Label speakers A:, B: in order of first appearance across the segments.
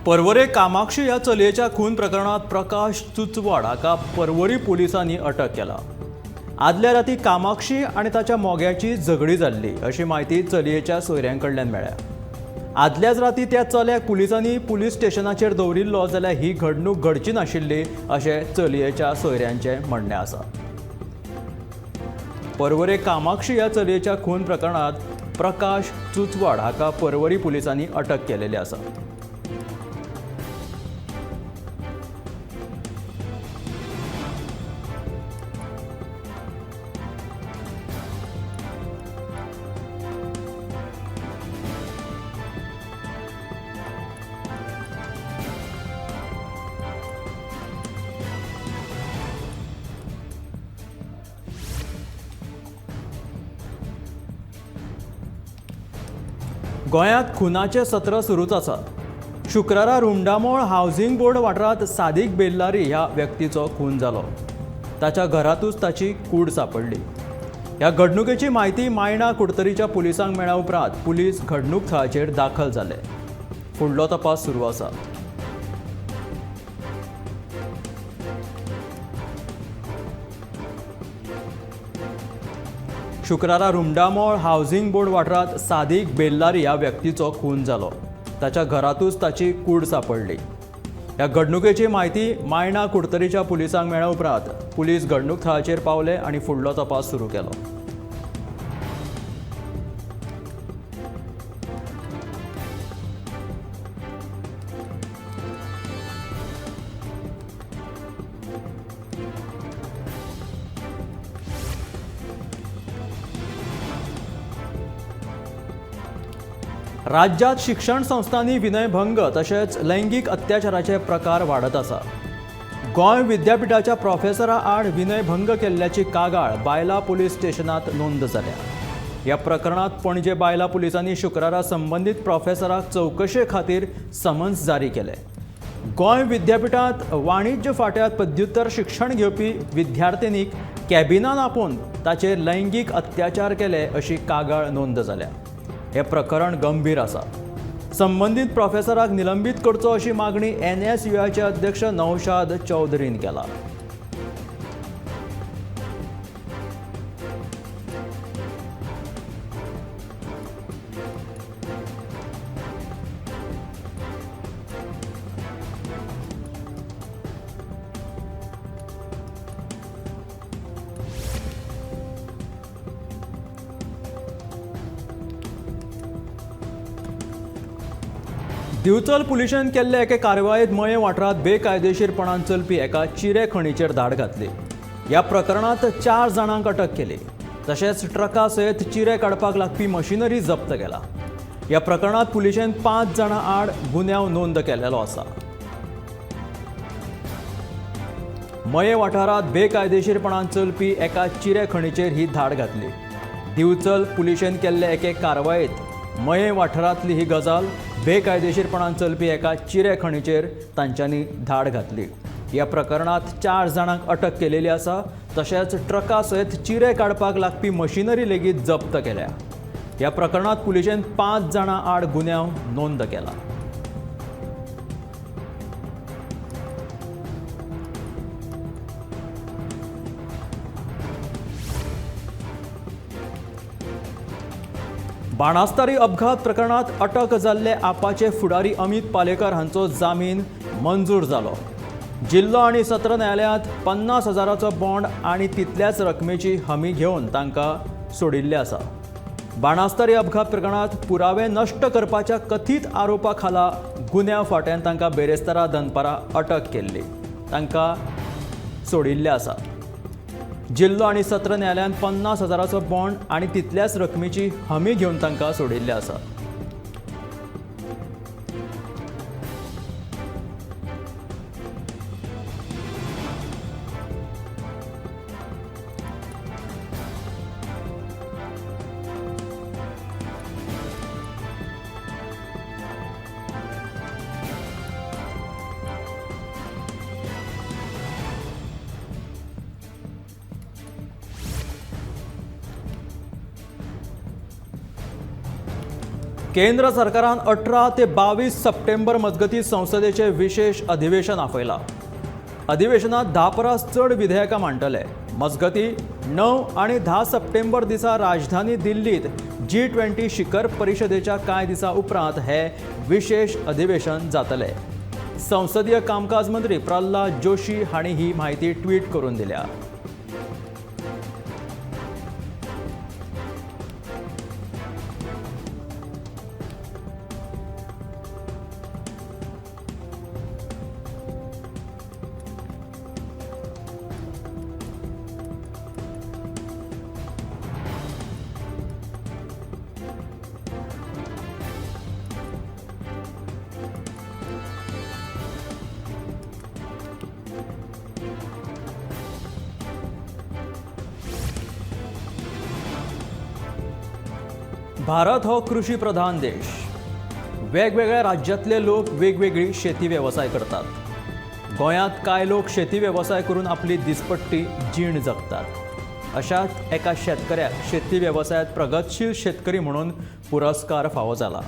A: पर्वरे कामाक्षी ह्या चलयेच्या खून प्रकरणात प्रकाश चुचवाड हाका पर्वरी पुलिसांनी अटक केला। आदल्या राती कामाक्षी आनी ताच्या मोग्याची झगडी जाल्ली अशी म्हायती चलयेच्या सोयऱ्यां कडल्यान मेळ्ळ्या। आदल्याच राती त्या चल्याक पुलिसांनी पुलीस स्टेशनाचेर दवरिल्लो जाल्यार ही घडणूक घडची नाशिल्ली अशें चलयेच्या सोयऱ्यांचें म्हणणें आसा। पर्वरे कामाक्षी ह्या चलयेच्या खून प्रकरणात प्रकाश चुचवाड हाका पर्वरी पुलिसांनी अटक केलेली आसा। गोंयांत खुनाचें सत्र सुरूच आसा। शुक्रारा रुंडामोळ हावसिंग बोर्ड वाठारांत सादिक बेल्लारी ह्या व्यक्तीचो खून जालो। ताच्या घरांतूच ताची कूड सांपडली। ह्या घडणुकेची म्हायती मायणा कुडतरीच्या पुलिसांक मेळ्ळ्या उपरांत पुलीस घडणूक थळाचेर दाखल जाले। फुडलो तपास सुरू आसा। शुक्रारा रुंडामोळ हावसिंग बोर्ड वाठारांत सादिक बेल्लारी ह्या व्यक्तीचो खून जालो। ताच्या घरांतूच ताची कूड सांपडली। ह्या घडणुकेची म्हायती मायणा कुडतरीच्या पुलिसांक मेळ्ळ्या उपरांत पुलीस घडणूक थळाचेर पावले आनी फुडलो तपास सुरू केलो। राज्यात शिक्षण संस्थांनी विनयभंग तशेंच लैंगीक अत्याचाराचे प्रकार वाडत आसा। गोंय विद्यापीठाच्या प्रोफेसरा आड विनयभंग केल्ल्याची कागाळ बायला पुलीस स्टेशनात नोंद जाल्या। ह्या प्रकरणात पणजे बायला पुलिसांनी शुक्रारा संबंदीत प्रोफेसराक चवकशे खातीर समन्स जारी केले। गोंय विद्यापीठात वाणिज्य फाट्यात पदव्युत्तर शिक्षण घेवपी विद्यार्थिनीक कॅबिनान आपोवन ताचेर लैंगीक अत्याचार केले अशी कागाळ नोंद जाल्या। हे प्रकरण गंभीर आसा। संबंदीत प्रोफेसराक निलंबीत करचो अशी मागणी एनएसयूआयचे अध्यक्ष नौशाद चौधरीन केला। दिवचल पुलिशेन केल्ले एके कारवायेंत मयें वाठारांत बेकायदेशीरपणान चलपी एका चिरे खणीचेर धाड घातली। ह्या प्रकरणांत 4 जाणांक अटक केली। तशेंच ट्रका सयत चिरे काडपाक लागपी मशिनरी जप्त केला। ह्या प्रकरणांत पुलिशेन 5 जाणां आड गुन्यांव नोंद केल्लो आसा। मयें वाठारांत बेकायदेशीरपणान चलपी एका चिरे खणीचेर ही धाड घातली। दिवचल पुलिशेन केल्ले एके कारवायेंत मयें वाठारांतली ही गजाल बेकायदेशीरपणान चलपी एका चिरे खणीचेर तांच्यांनी धाड घातली। ह्या प्रकरणांत 4 जाणांक अटक केलेली आसा। तशेंच ट्रका सयत चिरे काडपाक लागपी मशिनरी लेगीत जप्त केल्या। ह्या प्रकरणांत पुलिशेन 5 जाणां आड गुन्यांव नोंद केला। बाणास्तारी अपघात प्रकरणात अटक जाल्ले आपाचे फुडारी अमित पालेकर हांचो जामीन मंजूर जालो। जिल्लो आनी सत्र न्यायालयांत 50,000चो बॉन्ड आनी तितल्याच रकमेची हमी घेवन तांकां सोडिल्लें आसा। बाणास्तारी अपघात प्रकरणात पुरावे नश्ट करपाच्या कथीत आरोपा खाला गुन्यांव फांट्यान तांकां बेरेस्तारा दनपारा अटक केल्ली। तांकां सोडिल्लें आसा। जिल्लो आनी सत्र न्यायालयान 50,000चो बॉन्ड आनी तितल्याच रकमेची हमी घेवन तांकां सोडिल्लें आसा। केंद्र सरकारान 18 ते 22 सप्टेंबर मजगतीं संसदेचें विशेश अधिवेशन आपयलां. अधिवेशनात 10 परस चड विधेयकां मांडटले. मजगतीं 9 आनी 10 सप्टेंबर दिसा राजधानी दिल्लींत G20 शिखर परिशदेच्या कांय दिसां उपरांत हे विशेश अधिवेशन जातलें. संसदीय कामकाज मंत्री प्रल्हाद जोशी हांणी ही म्हायती ट्वीट करून दिल्या. भारत हो कृषी प्रधान देश. वेगवेगळ्या राज्यांतले लोक वेगवेगळी शेती वेवसाय करतात. गोंयांत कांय लोक शेती वेवसाय करून आपली दिसपट्टी जीण जगतात. अशाच एका शेतकऱ्याक शेती वेवसायांत प्रगतशील शेतकरी म्हणून पुरस्कार फावो जाला.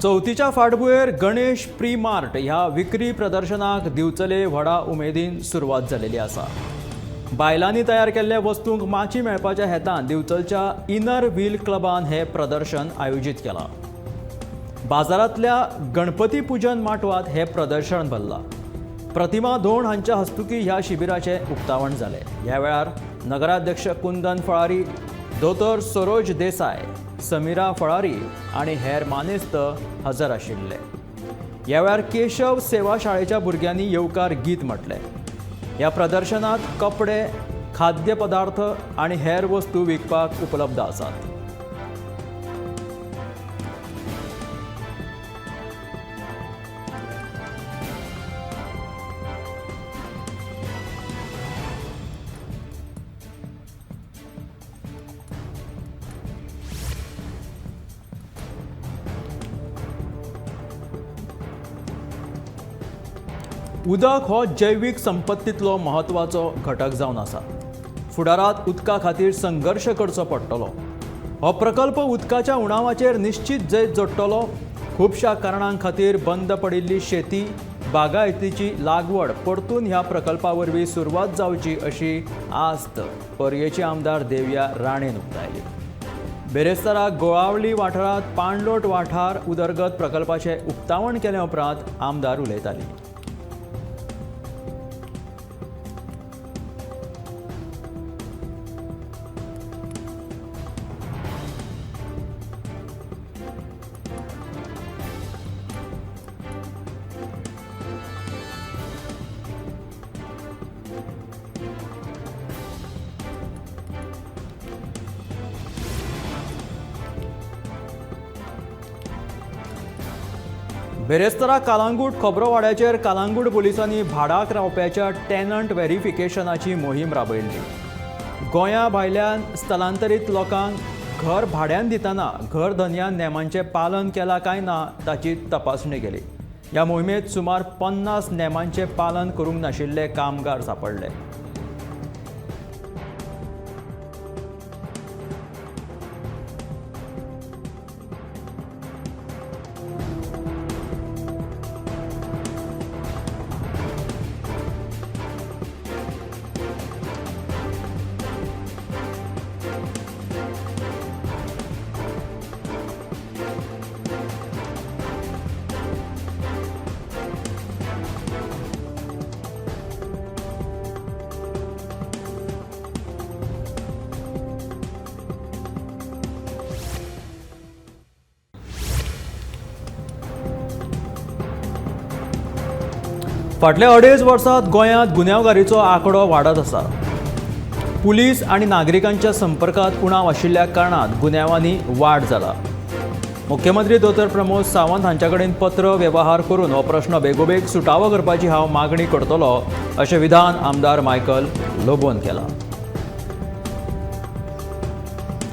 A: चवथीच्या फाटभुंयेर गणेश प्री मार्ट ह्या विक्री प्रदर्शनाक दिवचले व्हडा उमेदीन सुरवात जाल्ली आसा. बायलांनी तयार केल्ल्या वस्तूंक माची मेळपाच्या हेतान दिवचलच्या इनर व्हील क्लबान हें प्रदर्शन आयोजीत केलां. बाजारांतल्या गणपती पुजन माटवांत हें प्रदर्शन भरलां. प्रतिमा धोंड हांच्या हस्तुकी ह्या शिबिराचें उक्तावण जालें. ह्या वेळार नगराध्यक्ष कुंदन फळारी, दोतोर सरोज देसाय, समीरा फळारी आनी हेर मानेस्त हजर आशिल्ले. ह्या वेळार केशव सेवा शाळेच्या भुरग्यांनी येवकार गीत म्हटलें. ह्या प्रदर्शनात कपडे, खाद्यपदार्थ आनी हेर वस्तू विकपाक उपलब्ध आसात. उदक हो जैवीक संपत्तीतलो म्हत्वाचो घटक जावन आसा. फुडारांत उदका खातीर संघर्श करचो पडटलो. हो प्रकल्प उदकाच्या उणावाचेर निश्चित जैत जोडटलो. खुबश्या कारणां खातीर बंद पडिल्ली शेती, बागायतीची लागवड परतून ह्या प्रकल्पा वरवीं सुरवात जावची अशी आस्त पर्येचे आमदार देवया राणेन उक्तायली. बेरेस्तारा गोळावली वाठारांत पाणलोट वाठार उदरगत प्रकल्पाचें उक्तावण केले उपरांत आमदार उलयताली. बेरेस्तारा कालांगूट खबरोवाड्याचेर कालांगूट पोलिसांनी भाडाक रावप्याच्या टेनंट व्हेरिफिकेशनाची मोहीम राबयल्ली. गोंया भायल्यान स्थलांतरीत लोकांक घर भाड्यान दितना घर धनयान नेमांचें पालन केलां काय ना ताची तपासणी केली. ह्या मोहिमेंत सुमार 50 नेमांचें पालन करूंक नाशिल्ले कामगार सांपडले. फाटल्या 2.5 वर्सांत गोंयांत गुन्यांवकारीचो आंकडो वाडत आसा. पुलीस आनी नागरिकांच्या संपर्कात उणाव आशिल्ल्या कारणान गुन्यांवांनी वाड जाला. मुख्यमंत्री दोतोर प्रमोद सावंत हांच्या कडेन पत्र वेव्हार करून हो प्रश्न बेगोबेग सुटावो करपाची हांव मागणी करतलो अशें विधान आमदार मायकल लोबोन केलां.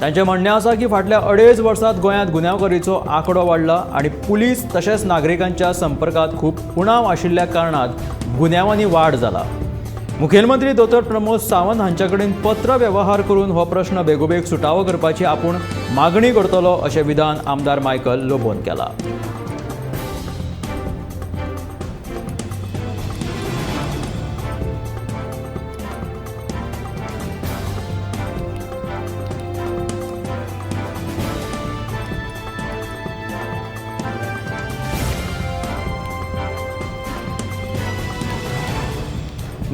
A: तांचें म्हणणें आसा की फाटल्या 2.5 वर्सांत गोंयांत गुन्यांवकारीचो आंकडो वाडला आनी पुलीस तशेंच नागरिकांच्या संपर्कात खूब उणाव आशिल्ल्या कारणान गुन्यांवांनी वाड जाला. मुखेलमंत्री दोतोर प्रमोद सावंत हांच्या कडेन पत्र वेव्हार करून हो प्रश्न बेगोबेग सुटावो करपाची आपूण मागणी करतलो अशें विधान आमदार मायकल लोबोन केलां.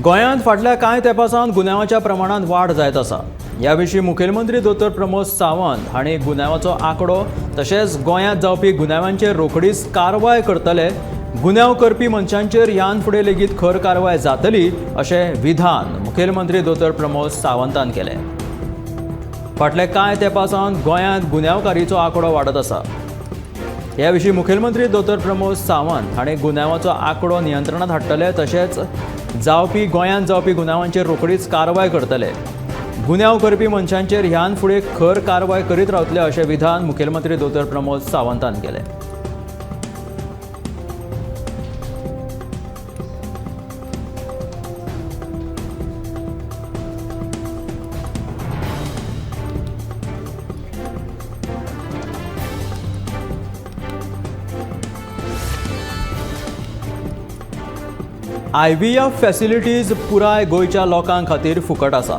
A: गोंयांत फाटल्या कांय तेंपा सावन गुन्यांवाच्या प्रमाणांत वाड जायत आसा. ह्या विशीं मुखेलमंत्री दोतोर प्रमोद सावंत हांणी गुन्यांवाचो आंकडो तशेंच गोंयांत जावपी गुन्यांवांचेर रोखडीच कारवाय करतले. गुन्यांव करपी मनशांचेर ह्यान फुडें लेगीत खर कारवाय जातली अशें विधान मुखेलमंत्री दोतोर प्रमोद सावंतान केलें. फाटल्या कांय तेंपा सावन गोंयांत गुन्यांवकारीचो आंकडो वाडत आसा. ह्या विशीं मुखेलमंत्री दोतोर प्रमोद सावंत हांणी गुन्यांवाचो आंकडो नियंत्रणांत हाडटले तशेंच जावपी गोंयांत जावपी गुन्यांवांचेर रोखडीच कारवाय करतले. गुन्यांव करपी मनशांचेर ह्यान फुडें खर कारवाय करीत रावतले अशें विधान मुखेलमंत्री दोतोर प्रमोद सावंतान केलें. IVF फॅसिलिटीज पुराय गोंयच्या लोकां खातीर फुकट आसा.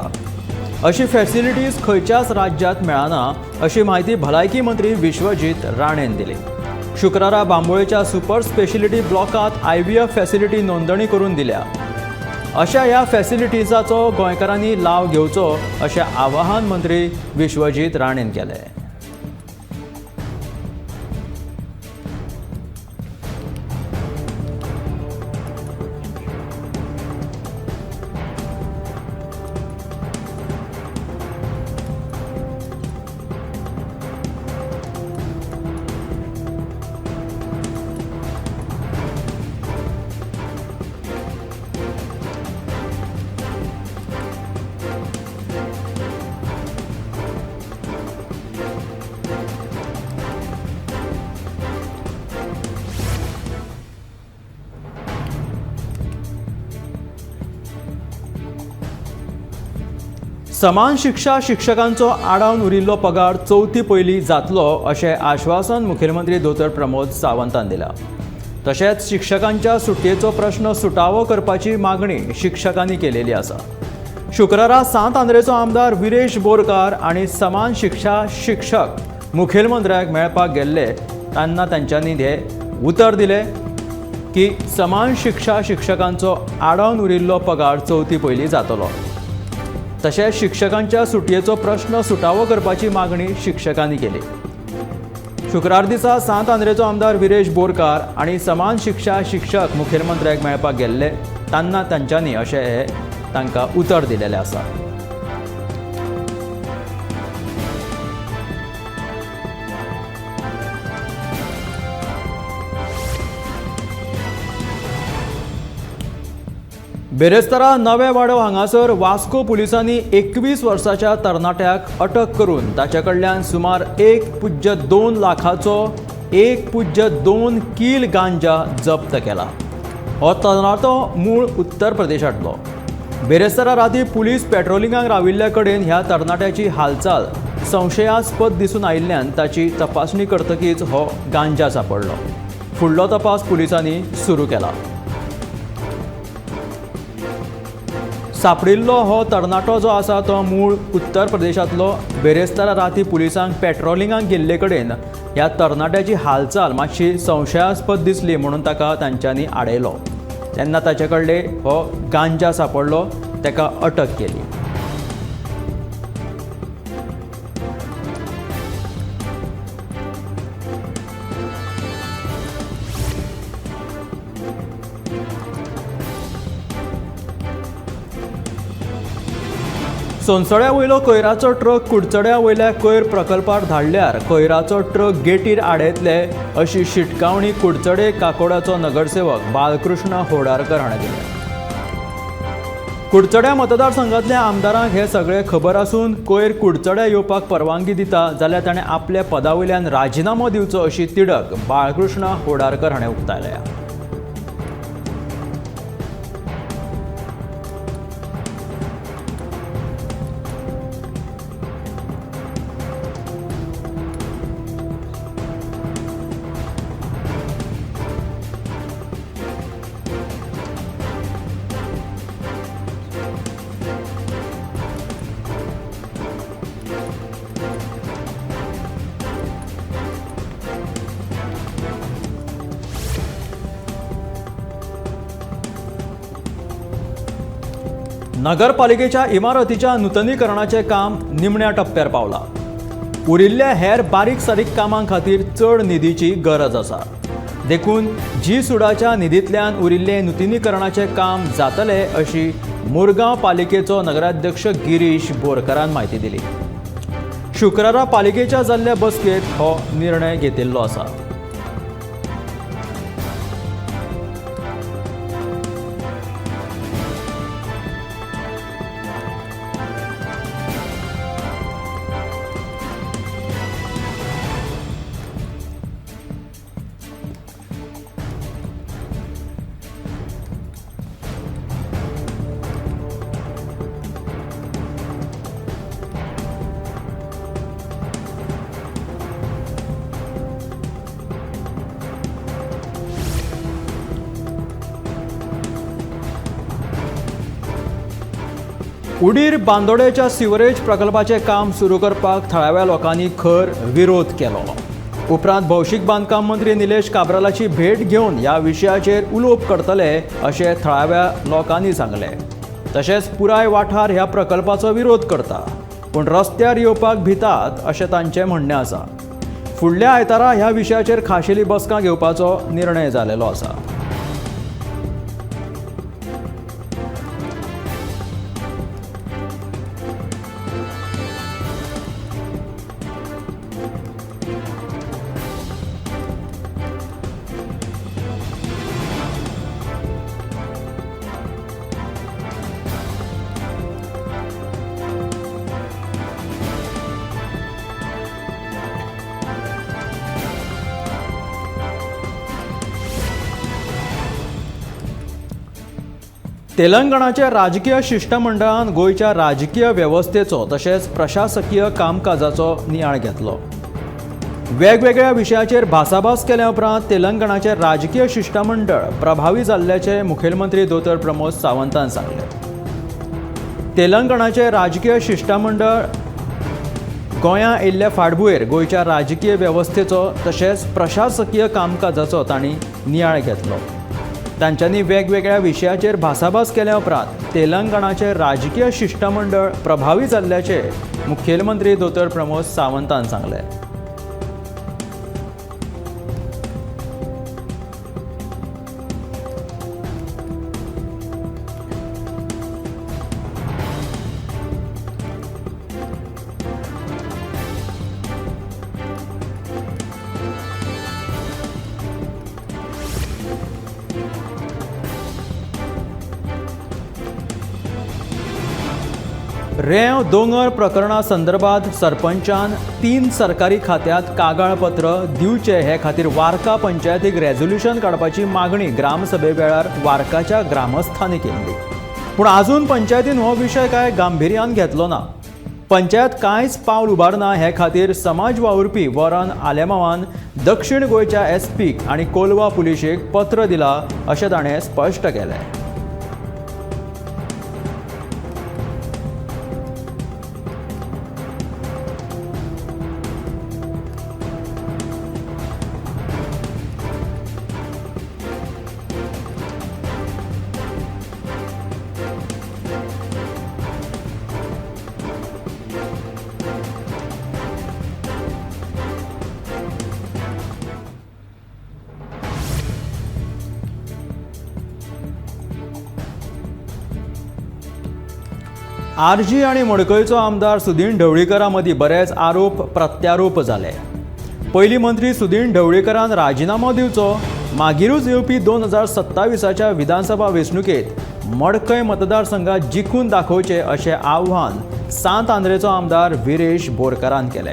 A: अशी फॅसिलिटीज खंयच्याच राज्यांत मेळना अशी म्हायती भलायकी मंत्री विश्वजीत राणेन दिली. शुक्रारा बांबोळेच्या सुपर स्पेशलिटी ब्लॉकांत IVF facility नोंदणी करून दिल्या. अशा ह्या फॅसिलिटीजाचो गोंयकारांनी लाव घेवचो अशें आवाहन मंत्री विश्वजीत राणेन केलें. समान शिक्षा शिक्षकांचो आडावन उरिल्लो पगार चवथी पयलीं जातलो अशें आश्वासन मुखेलमंत्री दोतोर प्रमोद सावंतान दिलां. तशेंच शिक्षकांच्या सुटयेचो प्रश्न सुटावो करपाची मागणी शिक्षकांनी केलेली आसा. शुक्रारा सांत आंद्रेचो आमदार विरेश बोरकार आनी समान शिक्षा शिक्षक मुखेलमंत्र्याक मेळपाक गेल्ले तेन्ना तांच्यांनी हे उतर दिलें की समान शिक्षा शिक्षकांचो आडावन उरिल्लो पगार चवथी पयलीं जातलो. तशेंच शिक्षकांच्या सुटयेचो प्रश्न सुटावो करपाची मागणी शिक्षकांनी केली. शुक्रार दिसा सांत आंद्रेचो आमदार विरेश बोरकार आनी समान शिक्षा शिक्षक मुखेलमंत्र्याक मेळपाक गेल्ले तेन्ना तांच्यांनी अशें हे तांकां उतर दिलेलें आसा. बेरेस्तारा नवे वाडो हांगासर वास्को पुलिसांनी 21 वर्साच्या तरणाट्याक अटक करून ताचे कडल्यान सुमार 1.2 लाखाचो 1.2 कील गांजा जप्त केला. हो तरणाटो मूळ उत्तर प्रदेशांतलो. बेरेस्तारा राती पुलीस पेट्रोलिंगाक राविल्ल्या कडेन ह्या तरणाट्याची हालचाल संशयास्पद दिसून आयिल्ल्यान ताची तपासणी करतकीच हो गांजा सापडलो. फुडलो तपास पुलिसांनी सुरू केला. सापडिल्लो हो तरणाटो जो आसा तो मूळ उत्तर प्रदेशांतलो. बेरेस्तारा राती पुलिसांक पेट्रोलिंगाक गेल्ले कडेन ह्या तरणाट्याची हालचाल मातशी संशयास्पद दिसली म्हणून ताका तांच्यांनी आडयलो. तेन्ना ताचे कडले हो गांजा सापडलो, ताका अटक केली. सोनसड्या वयलो कोयराचो ट्रक कुडचड्या वयल्या कोयर प्रकल्पार धाडल्यार कोयराचो ट्रक गेटीर आडयतले अशी शिटकावणी कुडचडे काकोडाचो नगरसेवक बालकृष्ण होडारकर हाणें दिल्या. कुडचड्या मतदारसंघातल्या आमदारांक हे सगळे खबर आसून कोयर कुडचड्या येवपाक परवानगी दिता जाल्यार ताणें आपल्या पदा वयल्यान राजिनामो दिवचो अशी तिडक बाळकृष्ण होडारकर हाणें उक्तायल्या. नगरपालिकेच्या इमारतीच्या नुतनीकरणाचें काम निमण्या टप्प्यार पावला. उरिल्ल्या हेर बारीक सारीक कामां खातीर चड निधीची गरज आसा. देखून जी सुडाच्या निधींतल्यान उरिल्लें नुतनीकरणाचें काम जातलें अशी मुरगांव पालिकेचो नगराध्यक्ष गिरीश बोरकरान म्हायती दिली. शुक्रारा पालिकेच्या जाल्ल्या बसकेंत हो निर्णय घेतिल्लो आसा. उडीर बांदोडेच्या सिवरेज प्रकल्पाचें काम सुरू करपाक थळाव्या लोकांनी खर विरोध केलो. उपरांत भौशीक बांदकाम मंत्री निलेश काब्रालाची भेट घेवन ह्या विशयाचेर उलोवप करतले अशें थळाव्या लोकांनी सांगलें. तशेंच पुराय वाठार ह्या प्रकल्पाचो विरोध करता, पूण रस्त्यार येवपाक भितात अशें तांचें म्हणणें आसा. फुडल्या आयतारा ह्या विशयाचेर खाशेली बसका घेवपाचो निर्णय जाल्लो आसा. तेलंगणाच्या राजकीय शिष्टमंडळान गोंयच्या राजकीय वेवस्थेचो तशेंच प्रशासकीय कामकाजाचो नियाळ घेतलो. वेगवेगळ्या विशयाचेर भासाभास केल्या उपरांत तेलंगणाचे राजकीय शिष्टमंडळ प्रभावी जाल्ल्याचें मुखेलमंत्री दोतोर प्रमोद सावंतान सांगलें. तेलंगणाचे राजकीय शिष्टमंडळ गोंया येयल्ल्या फाटभुंयेर गोंयच्या राजकीय वेवस्थेचो तशेंच प्रशासकीय कामकाजाचो तांणी नियाळ घेतलो. तांच्यांनी वेगवेगळ्या विशयाचेर भासाभास केल्या उपरांत तेलंगणाचे राजकीय शिष्टमंडळ प्रभावी जाल्ल्याचें मुखेलमंत्री दोतोर प्रमोद सावंतान सांगलें. रेंव दोंगर प्रकरणा संदर्भात सरपंचान 3 सरकारी खात्यांत कागाळपत्र दिवचें हे खातीर वार्का पंचायतीक रेजोल्युशन काडपाची मागणी ग्रामसभे वेळार वार्काच्या ग्रामस्थांनी केल्ली. पूण आजून पंचायतीन हो विशय काय गांभिर्यान घेतलो ना. पंचायत कांयच पावल उबारना हे खातीर समाज वावुरपी वॉरन आलेमावान दक्षिण गोंयच्या एसपीक आनी कोलवा पुलिशेक पत्र दिलां अशें ताणें स्पश्ट केलें. आरजी आनी मडकयचो आमदार सुदीन ढवळीकरा मदीं बरेच आरोप प्रत्यारोप जाले. पयलीं मंत्री सुदीन ढवळीकरान राजिनामो दिवचो, मागीरूच येवपी 2027च्या विधानसभा वेंचणुकेंत मडकय मतदारसंघात जिखून दाखोवचें अशें आव्हान सांत आंद्रेचो आमदार विरेश बोरकारान केलें.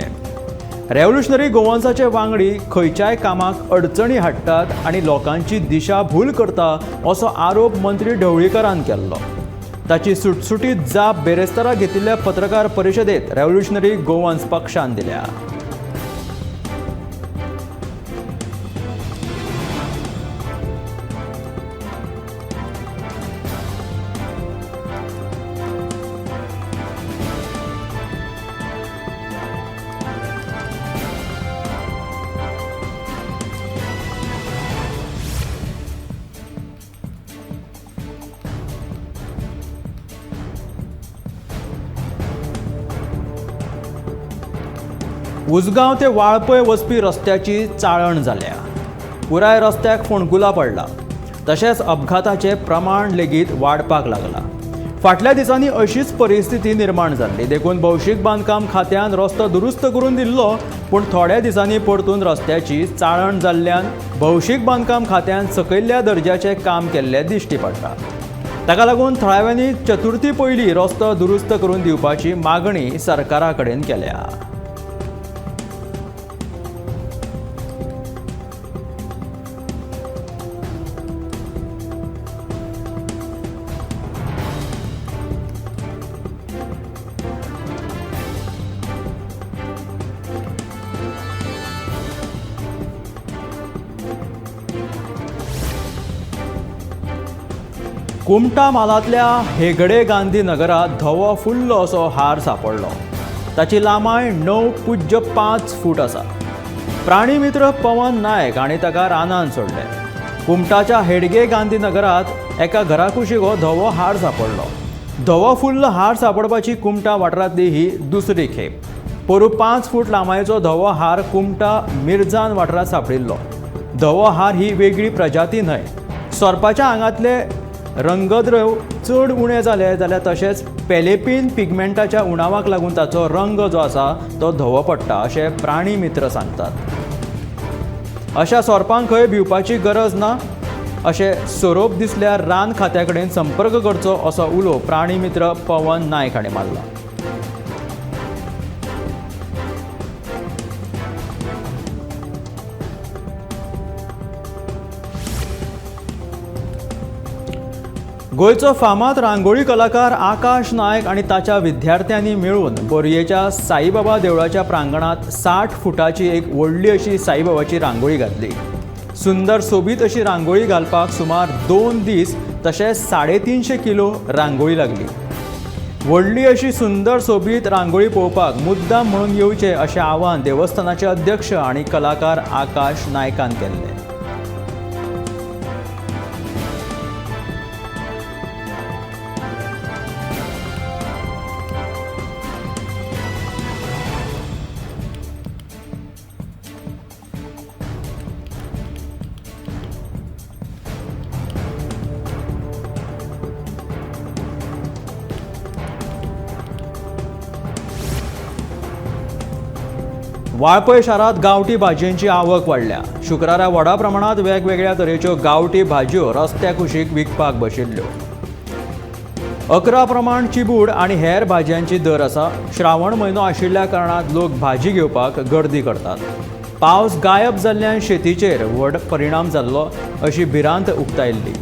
A: रेव्होल्युशनरी गोवन्साचे वांगडी खंयच्याय कामाक अडचणी हाडटात आनी लोकांची दिशाभूल करता असो आरोप मंत्री ढवळीकरान केल्लो. ताची सुटसुटीत जाप बेरेस्तारा घेतिल्ल्या पत्रकार परिशदेत रेव्होल्युशनरी गोवन्स पक्षान दिल्या. उजगांव ते वाळपय वचपी रस्त्याची चाळण जाल्या. पुराय रस्त्याक फोंडकुलां पडला. तशेंच अपघाताचें प्रमाण लेगीत वाडपाक लागला. फाटल्या दिसांनी अशीच परिस्थिती निर्माण जाल्ली. देखून भौशीक बांदकाम खात्यान रस्तो दुरुस्त करून दिल्लो, पूण थोड्या दिसांनी परतून रस्त्याची चाळण जाल्ल्यान भौशीक बांदकाम खात्यान सकयल्ल्या दर्ज्याचें काम केल्लें दिश्टी पडटा. ताका लागून थळाव्यांनी चतुर्थी पयलीं रस्तो दुरुस्त करून दिवपाची मागणी सरकारा कडेन केल्या. कुमटा म्हालांतल्या हेगडे गांधी नगरांत धवो फुल्लो असो हार सांपडलो. ताची लांबाय 9.5 फूट आसा. प्राणीमित्र पवन नायक हांणी ताका रानान सोडलें. कुमटाच्या हेडगे गांधी नगरांत एका घरा कुशीक हो धवो हार सांपडलो. धवो फुल्ल हार सांपडपाची कुमटा वाठारांतली ही दुसरी खेप. पोरूं 5 फूट लांबायेचो धवो हार कुमटा मिरजान वाठारांत सांपडिल्लो. धवो हार ही वेगळी प्रजाती न्हय. सोरपाच्या आंगांतले रंगद्रव चड उणें जालें जाल्यार तशेंच पेलेपीन पिगमेंटाच्या उणावाक लागून ताचो रंग जो आसा तो धवो पडटा अशें प्राणी मित्र सांगतात. अशा सोरपांक खंय भिवपाची गरज ना. अशें सोरोप दिसल्यार रान खात्या कडेन संपर्क करचो असो उलो प्राणी मित्र पवन नायक हाणें मारला. गोंयचो फामाद रांगोळी कलाकार आकाश नायक आनी ताच्या विद्यार्थ्यांनी मेळून बोरयेच्या साईबाबा देवळाच्या प्रांगणांत 60 फुटाची एक व्हडली अशी साईबाबाची रांगोळी घातली. सुंदर सोबीत अशी रांगोळी घालपाक सुमार 2 दीस तशेंच 350 किलो रांगोळी लागली. व्हडली अशी सुंदर सोबीत रांगोळी पळोवपाक मुद्दाम म्हणून येवचें अशें आवाहन देवस्थानाचे अध्यक्ष आनी कलाकार आकाश नायकान केल्लें. वाळपय शारांत गांवठी भाजयेंची आवक वाडल्या. शुक्रारा व्हडा प्रमाणांत वेगवेगळ्या तरेच्यो गांवठी भाजयो रस्त्या कुशीक विकपाक बशिल्ल्यो. 11 प्रमाण चिबूड आनी हेर भाजयांची दर आसा. श्रावण म्हयनो आशिल्ल्या कारणान लोक भाजी घेवपाक गर्दी करतात. पावस गायब जाल्ल्यान शेतीचेर व्हड परिणाम जाल्लो अशी भिरांत उक्तायल्ली.